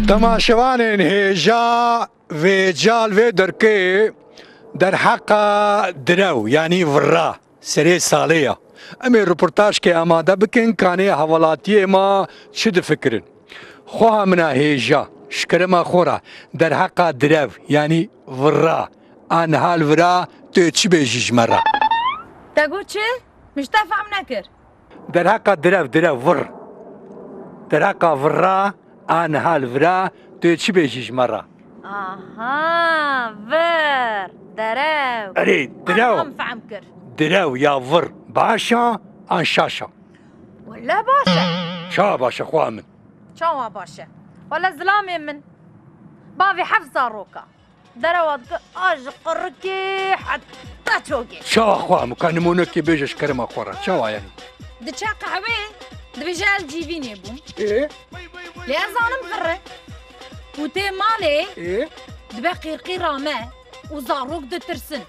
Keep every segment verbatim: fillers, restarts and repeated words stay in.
Temaşevanên hêja vê cal vê derkê derheqa direw, yanî virra, serê salê ya. Em ê rûportajkê amade bikin, kanê hewelatiyê ma çi difikirin. Xweha min a hêja, ji kerema xwe re, derheqa direv, yanî virra, a niha li vira, tu yê çi bêjî ji me re? Te got çi? Min ji te fehm nekir. Derheqa direv, direv, vir. Derheqa virra, a niha li vira, tu yê çi bêjî ji me re? Aha, vir, derew. Erê, direw. An fehm kir. Direw ya vir. Baş a, an şaş a? Wele baş e. Çawa baş e, xweha min? Çawa baş e? Wele zilamê min. Bavê heft zaroka. Derewa dike a ji qirikê heta çokê. Çawa xweha min? Ka nimûnekê bêje ji kerema xwe re. Çawa yanî? Diçe qehwê, dibêje ez cîvînê bûm. Ê? Lê ez zanim vir e. Û tê malê, ê, dibe qîrqîra me û zarok ditirsin.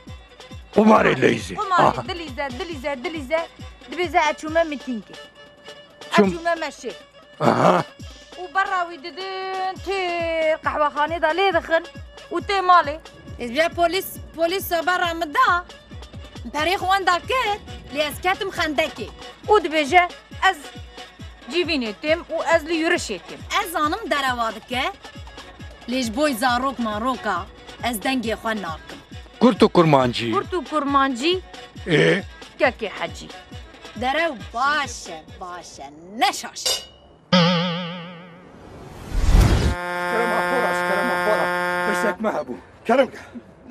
Qumarê leyzê. Qumarê dilîze, dilîze, dilîze. Dibêje ez çûme mitîngê. Ez çûme meşê. Aha. Û berra wî didin tê qehwexanê de lê dixin û tê malê. Ez bîya polîs, polîsa berra min da. Perê xwe wenda kir, lê ez ketim xendekê. Û dibêje, ez cîvînê têm û ez li yurişê têm. Ez zanim derewa dike, lê ji boy zarok maroka ez dengê xwe nakim. Kurt û kurmancî. Kurt û kurmancî. Ê? Kekê hecî. Derew baş e, baş e, ne şaş e. Kerema xwe re, ji kerema xwe re. Pirsek me hebû. Kerem ke.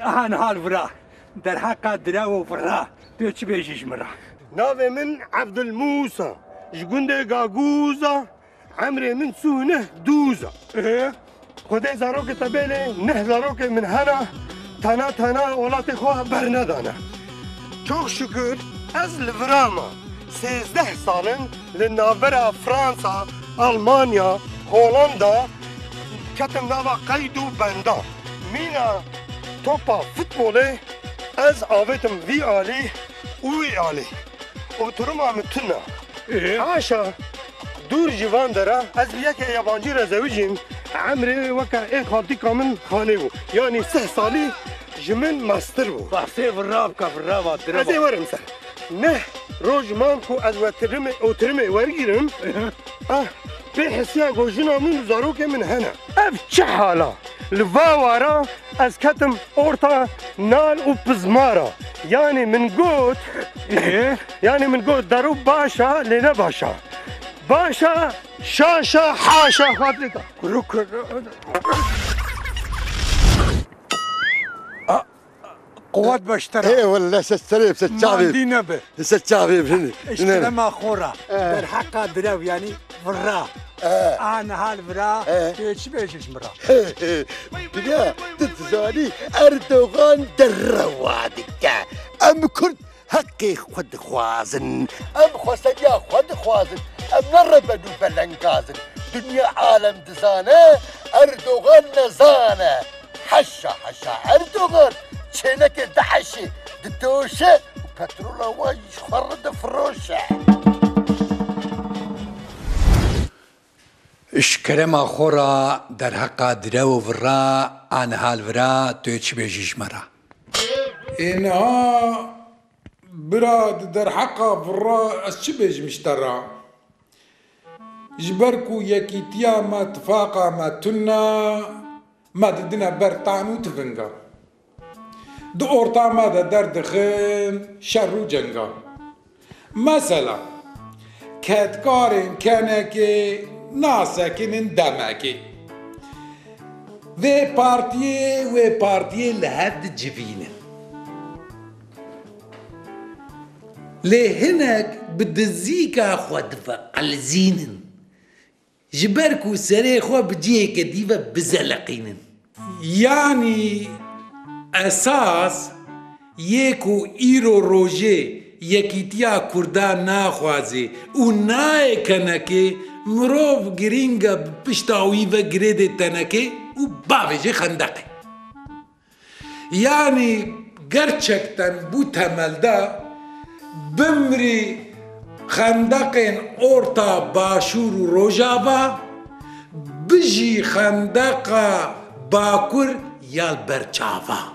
Aha, niha li vira. Derheqa direw û vira. Tu çi bêjî ji min re? Navê min Ebdul Mûsa. Ji gundê Gagûza. Emrê min sî û neh dûz e. Ê? Xwedê zarokê te bêlê, neh zarokê min hene, tena tena welatê xwe bernedane. Çok şükür ez li vira me. Sêzdeh sal in li navbera Fransa, Almanya, Holanda ketim nava qeyd û benda. Mîna topa futbolê ez avêtim vî alî û wî alî. Oturuma min tune. Ê? Haşa, dûr ji van dera, ez bi yekê yabancî re zewicîm, emrê weke ê xaltîka min xanê bû. Yanî sih salî ji min mestir bû. Behsê virra bike, virra va, dire. Ez ê werim ser. Neh roj man ku ez wetirimê, otirimê wergîrim. Ê? Ah, pê hesiya ku jina min û zarokê min hene. Ev çi hala? Li va wara ez ketim orta nal û pizmara. Yanî min got, ê? Yanî min got, derew baş a, lê ne baş a. Baş a, şaş a, haşa, xatirê te. Kuru kuru. A, quwet beştera. Ê, welle, se serê, se çavê. Mandî nebe. Se çavê bin. Eşkere ma xora. Eh. Derheqa direw, yanî virra. Eh. A niha li vira, eh, tu çi bêjî ji min re? Dinya, tu dizanî Erdogan derewa dike. Em Kurd heqê xwe dixwazin. Em xweseriya xwe dixwazin. Em ne reben û belengaz in. Dinya alem dizane Erdogan nezane. Heşa heşa Erdogan çênekê DAIŞê didoşe û petrola wan ji xwe re difiroşe. Ji kerema xwe re derheqa direw û vira a niha li vira tu yê çi bêjî ji me re? Ê niha bira di derheqa vira ez çi bêjim ji te re? Ji ber ku yekîtiya me, tifaqa me tune, me didine ber tan û tivinga. Di orta me de derdixin şer û cenga. Mesela, kedkarên kenekê nasekinin demekê. Vê partiyê, wê partiyê li hev dicivînin. Lê hinek bi dizîka xwe diveqelizînin, ji ber ku serê xwe bi cihêke dî ve bizeleqînin. Yanî esas yê ku îro rojê yekîtiya Kurda naxwazê û nayê kenekê, mirov girîng e bi pişta wî ve girêdê tenekê û bavêjê xendeqê. Yanî gerçekten bû temelde bimrî xendeqên orta Başûr û Rojava, Jî xendeqa bakur ya li ber çava.